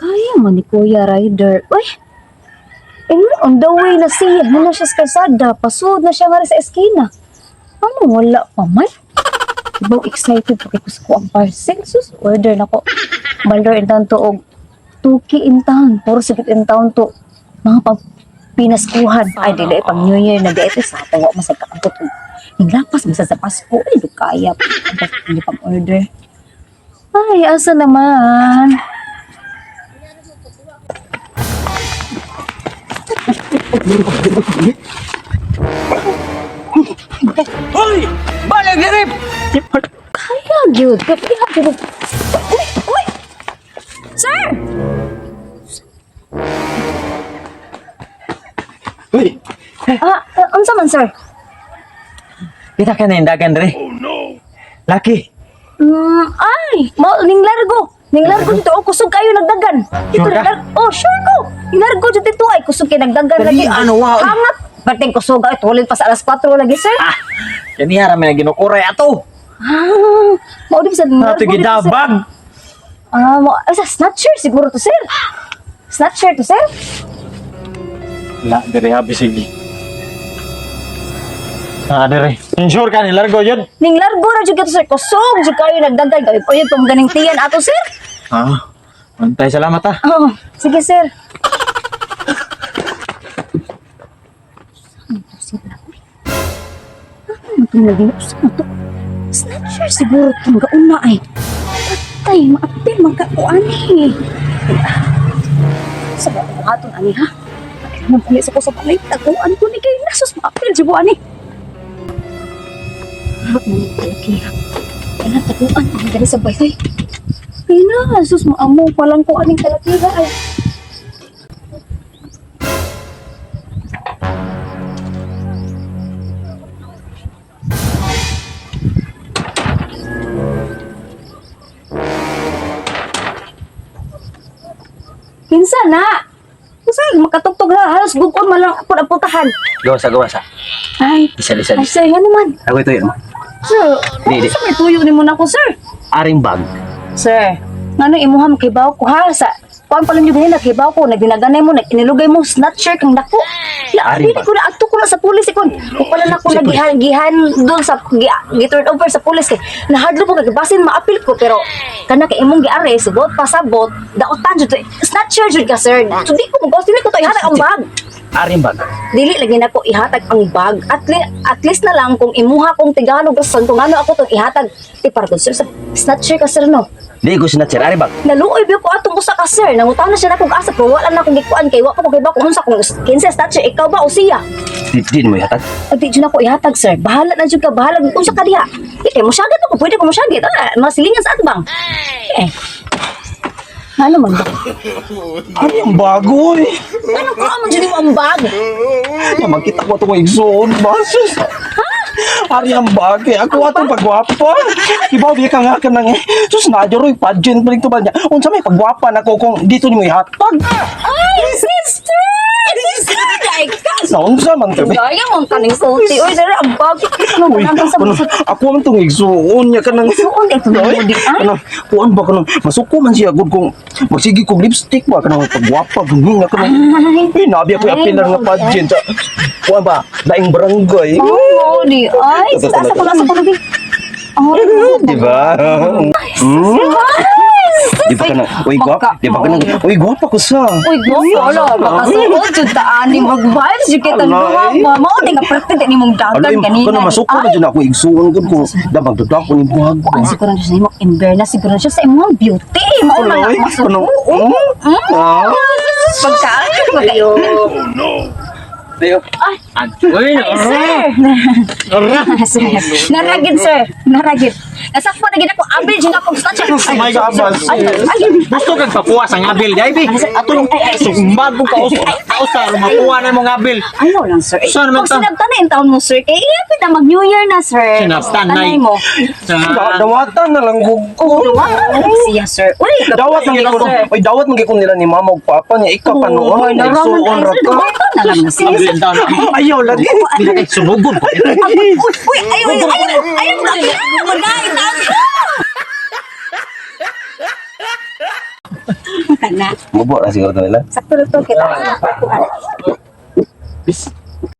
Kaya man ni Kuya Ryder. Uy! Ingon, on the way na siya. Muna siya sa kalsada. Pasud na siya nga rin sa eskina. Ano, wala pa man. Ibaw excited pa kay ko ang parcel. Sus, order na ko. Balor in town to og tuki in town. Puro sigit in town to. Mga pag pinaskuhan. Ay, dili pang New Year na di ito sa tawa mo sa kaabot. Naglapas mo sa Pasko. Ay, di kaya. Hindi pang order. Ay, asa naman? Hoy! Balik dirip! Kaya, gyud. Kaya, gyud. Uy, uy! Sir! Hoy! Ah, unsa man, sir? Kita ka na indagan dire. Oh no! Laki! Ay, mo ning largo. Ning largo dito oh, kusog kayo nagdagan. Dito Sure ka? ning Oh, sure ko. Ning largo dito ay kusog kay nagdagan Dali, lagi. ano, wow. Hangat. Bating kusog ay tulin pa sa alas 4 lagi, sir. Ah! Kaniya ra may ginukuray ato. Ah, mao di sa ning largo Ato dito, sir. gidabag. Ah, mo ay, sa snatcher siguro to, sir. Snatcher to, sir. La dire habi sige. Ah, dire. Insure ka ni largo yun. Ning largo ra jud kato, sir. Kusog jud kayo nagdagan. Kay uyod pa mo ganing tiyan ato, sir. Ah. Antay salamat ah. Oh, sige, sir. Ano to sila? Uy. Ano itong lagi na? Saan to? Snatcher siguro itong gauna ay. Patay, maapil, magkakuan eh. Sa ba buhaton ani ha? Ay, Magpuli sa ko sa balay, taguan ko ni kay nasos maapil jibo ani. Ano ha? Kailan taguan ang dali sa balay? Ay na, sus maamo pa lang ko aning kalakiha ay. Kinsa na? Unsa makatugtog ra halos gugon man lang ako ang putahan. Gawa sa gawa sa. Ay, Isa isa. ay sir, nga naman. Ako ito yun. Sir, Di, di. ano sa may tuyo ni mo na ako, sir? Aring bag. Sir, ngano imuha makibaw ko ha sa kuan pa lang yun ganina kibaw ko nagdinaganay mo naginilugay mo snatcher kang dako. La, Ari dili ba? ko na adto ko na sa pulis ikon. Ko pala na ko nagihan gihan doon sa gi, gi turn over sa pulis kay nahadlo ko kay basin maapil ko pero kana kay imong gi-arrest bot pasabot daotan jud to. Snatcher jud ka, sir. So di ko mo dili ko to ihatag ang bag. Aring bag. Dili lagi nako ihatag ang bag. At least na lang kung imuha kong tiganog rason kung ano ako tong ihatag. Ti para sir, sa snatcher ka, sir, no. Di ko sinatcher aring bag. Naluoy biyo ko atong usa ka, sir. Nangutana siya na kung asa pero wala na akong gikuan kay wa pa ko kay kung unsa kung kinsa snatcher ikaw ba o siya. Di, di mo ihatag. Ay, di jud ako ihatag, sir. Bahala na jud ka, bahala unsa ka diha. Di kay mosyagit ako, pwede ko mosyagit. Ah, masilingan sa atbang. Eh. Ano man ba? Ano yung bago eh? Ano ko man jud ang bag? Ya, magkita ko itong igsoon ba? Sus! Ari ang bag eh. Ako atong pagwapa. Ibaw di ka nga ka nang eh. Sus, na roy pageant pa rin to ba niya. Unsa may pagwapa na ko kung dito ni mo ihatag. Ay, sister! Sister, ay ka. Sa unsa man to? Gaya mong kaning sulti. Uy, sir, ang bag. Ano Uy, man ang sa ano, ako man tong igsoon niya ka nang Igsoon, ito na mo di ay. Ano, kuan ba kanang masuko man siya gud kung magsige kog lipstick ba kanang pagwapa gud nga kanang. Uy, nabi ako Ay, apilar nga mao, pageant. Kuan ba, daing barangay. Oo, di ay. Sus, asa ko asa ko lagi. Oh, Di ba? Hmm? Di ba ka na, uy, gwapa, di ba ka na, uy, gwapa ko sa. Uy, gwapa, ala, makasuot, jud taani, mag-vibes, jud kita Alay. duha, ma, mao di nga practice ni mong dagan Alay, kanina. kana masuko na Ay, dyan ako, igsuon ko kung damag dudak ko ni buhag. Kuan siguro na siya sa imong in siguro na siya sa imong beauty. Mao na nga Alay, masuko. ano, mm, ah. Pagkaan, pagkayo. Diyo. Ay, Uy, ay, sir. Sir, naragid, sir. Naragid. Nasakpo na gid ako. Abil jud ako snatcher. Oh my God, abas. Ay, ay, Gusto kang papuwa sa ngabil, di bi. Ato yung sumbag ko kausa, kausa mapuwa na imong ngabil. Ayaw lang, sir. Eh, Saan naman Kung ta? sinabtan na yung taon mo, sir, kay iyapit na mag-New Year na, sir. Sinabtan na Tanay mo. Dawatan na lang ko. Dawatan na lang siya, sir. Uy, Dawat man sir. ko, uy, dawat man ko nila ni mama ug papa niya ikaw pa noon, naraman igsuon ay, ra sir. ka. Dawatan na lang siya. Abil taon. Ayaw lagi. Di na kay sunugon ko. Uy, uy, ayaw, ayaw, ayaw, ayaw, ayaw, ayaw, ayaw, Na. Mubo na siguro to nila. Sakto na to kita. Kuan. Bis.